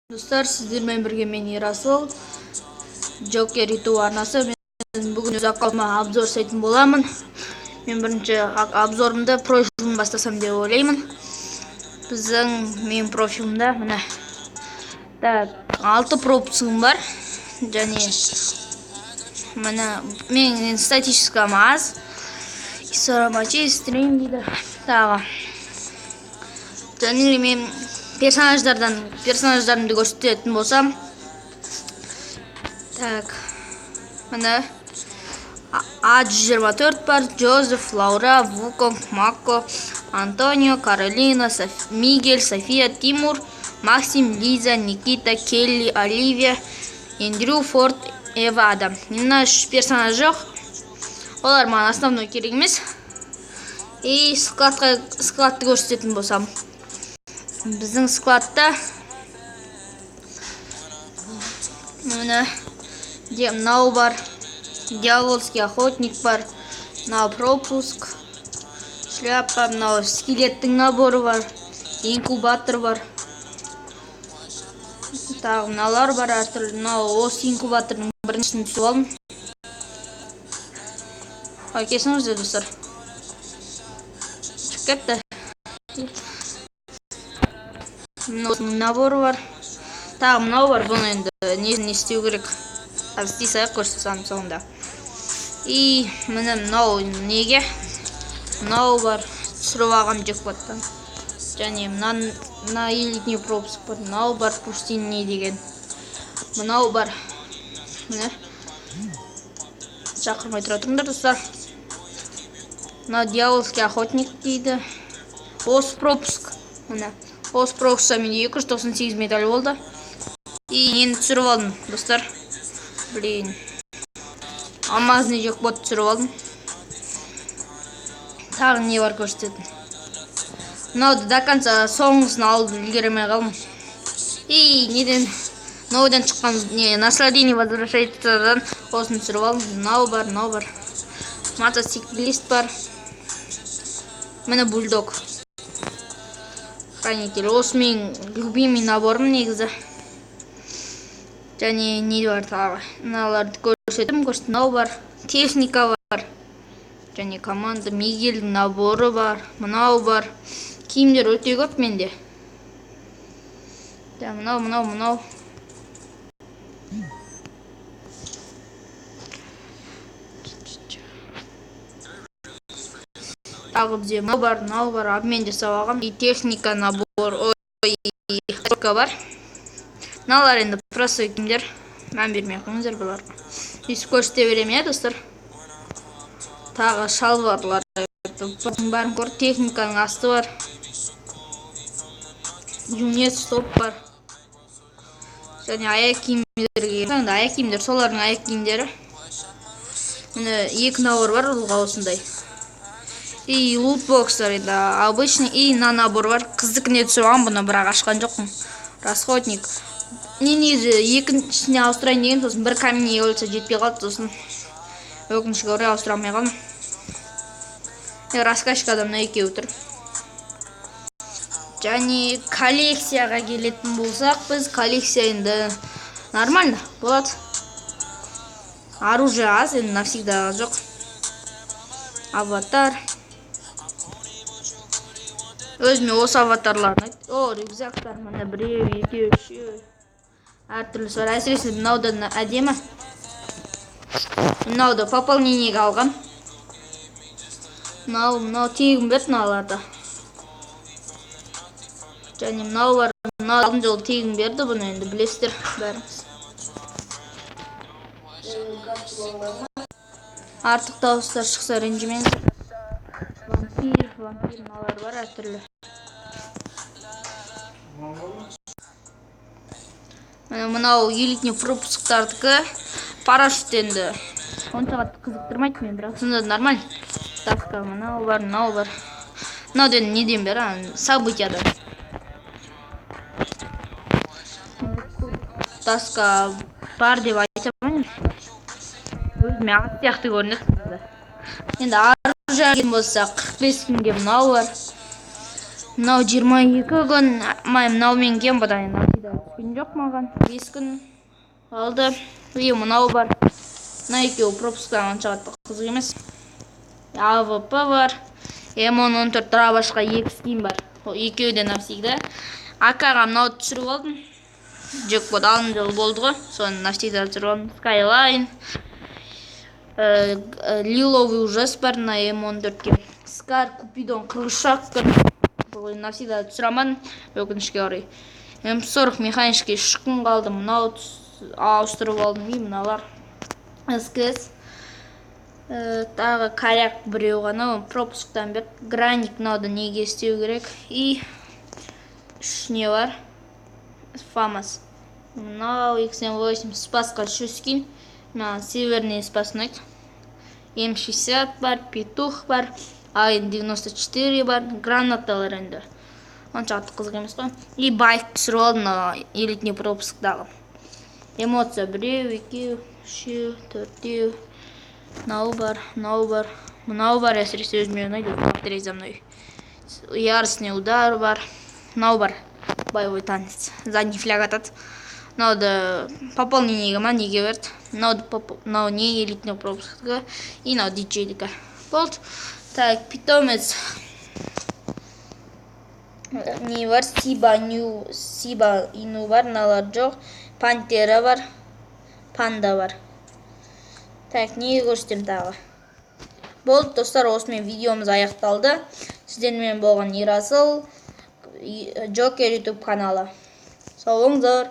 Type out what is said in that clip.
Достар, сіздермен бірге мен, Ерасыл, Джокер YouTube арнасы. Мен бүгін өз аккаунтыма обзор жасайтын боламын. Мен бірінші обзорымды профилімнен бастасам деп ойлаймын. Біздің менің профилімде міне, так, алты пропускым бар. Және міне, менің статистикам аз. История стрим дейді тағы. Және мен персонаждарымды көрсететін болсам, так, міне, А 124 бар, Джозеф, Лаура, Вуко, Мако, Антонио, Каролина, Мигель, София, Тимур, Максим, Лиза, Никита, Келли, Оливия, Эндрю, Форд, Эва, Адам. Мына үш персонаж жоқ, олар маған основной керек емес. И складты көрсететін болсам, біздің складта міне, мынау бар, дьявольский охотник бар, мынау пропуск, шляпа, мынау скелеттің наборы бар, инкубатор бар, тағы мыналар бар әртүрлі. Мынау осы инкубатордың біріншісін түсіп алдым. Ой, кешіріңіздер, достар, шығып кетті. Мына осының наборы бар, тағы мынау бар. Бұны енді не істеу керек, қазір істей салайық, көрсете соңында. И міне, мынау неге мынау бар, түсіріп алғам джекпоттан. Және мына элитный пропуск бар, мынау бар, пустынный деген мынау бар. Міне, шақырмай тұра тұрыңдар, достар. Мынау дьявольский охотник дейді, осы пропуск. Міне, осы пропускта менде 298 медаль болды. И нені түсіріп алдым, достар? Блин, алмазный джекпот түсіріп алдым. Тағы не бар көрсететін? Мынауды до конца соңғысын алып үлгере алмай қалдым. И неден, новыйдан шыққан не, наслаждение возвращается, осыны түсіріп алдым. Мынау бар, мынау бар, мотоциклист бар, міне, бульдог хранитель. Осы менің любимый наборым негізі. Және не бар тағы? Мыналарды көрсеттім, көрсеттім. Мынау бар, техника бар және команда Мигельдің наборы бар, мынау бар. Киімдер өте көп менде. Да, мынау, мынау, мынау. Тағы бізде мынау бар, мынау бар, обмен жасап алғам. И техника набор, ой, бар. Мыналар енді простой киімдер, мән бермей ақ қойыңыздар бұларға. Өйстіп көрсете беремін, иә, достар. Тағы шалбарлар бәрін көр, техниканың асты бар, юнец топ бар. Және аяқ киімдерге, енді аяқ киімдер, солардың аяқ киімдері. Міне, екі набор бар ұлға осындай. И лутбокстар енді обычный. И мына набор бар, қыздікіне түсіріп алғанмын бұны, бірақ ашқан жоқпын. Расходник не, негізі екіншісіне ауыстырайын деген, сосын бір камень эволюция жетпей қалды, сосын өкінішке орай ауыстыра алмай қалдым. Раскачкада мына екеуі тұр. Және коллекцияға келетін болсақ, біз коллекция енді нормально болады. Оружие аз енді, навсегда жоқ. Аватар, өзіме осы аватарлар ұнайды. О, рюкзактар, міне, біреу, екеу, үшеу, әртүрлісі бар. Әсіресе мынау да әдемі. Мынауды пополнениеге алғам. Мынау, мынау тегін берді мыналарды. Және мынау бар, мынау алдын жолы тегін берді бұны, енді білесіздер бәріңіз. Артық дауыстар шықса, ренжімеңіздер. Вампир, вампир, мыналар бар әртүрлі. Міне, мынау элитный пропусктардікі. Парашют енді онша қатты қызықтырмайды мені, бірақ сонда да нормально. Ставка, мынау бар, мынау бар. Мынау енді неден бері, событиядан. Таска бар деп айта алмаймын, өзіме аз сияқты көрінеді. Енді оружие болса, 45 күнге мынау бар. Мынау 22 күн. Май, мынаумен кем, бұдан енді навсегда түскен жоқ маған. 5 күн қалды. И мынау бар. Мына екеуі пропусктан онша қатты қызық емес. АВП бар. М14 дробашқа екі скин бар. Ол екеуі де навсегда. АК-ға мынауды түсіріп алдым. Джекпот алдын жылы болды ғой. Соны навсегда түсіріп алдым. Skyline. Лиловый ужас бар мына М14-ке. Скар Купидон 43 күн. Бұл енді навсегда түсіре алмадым, өкінішке орай. М40 механический 3 күн қалды. Мынау ауыстырып алдым. И мыналар. СКС. Тағы коряк біреу ғана, пропусктан берді. Граник мынауды неге істеу керек. И үш не бар. Фамас. Мынау XM8 Спасқа үш скин. Маған северный Спас ұнайды. М60 бар, Петух бар, АН94 бар, гранаталар енді. Онша қатты қызық емес қой. И байк түсіріп алдым мына элитный пропусктағы. Эмоция біреу, екеу, үшеу, төртеу. Мынау бар, мынау бар, мынау бар, әсіресе өзіме ұнайды. Повторяй за мной. Яростный удар бар. Мынау бар. Боевой танец. Задний фляг атады. Мынауды пополнениеге ма неге берді. Мынауды мынау не элитный пропусктікі. И мынау диджейдікі. Болды. Так, питомец. Не бар? Сиба Нью, Сиба Ину бар, мыналар жоқ. Пантера бар. Панда бар. Так, не көрсетемін тағы? Болды, достар, осымен видеомыз аяқталды. Сіздермен болған Ерасыл, Джокер YouTube каналы. Сау болыңыздар.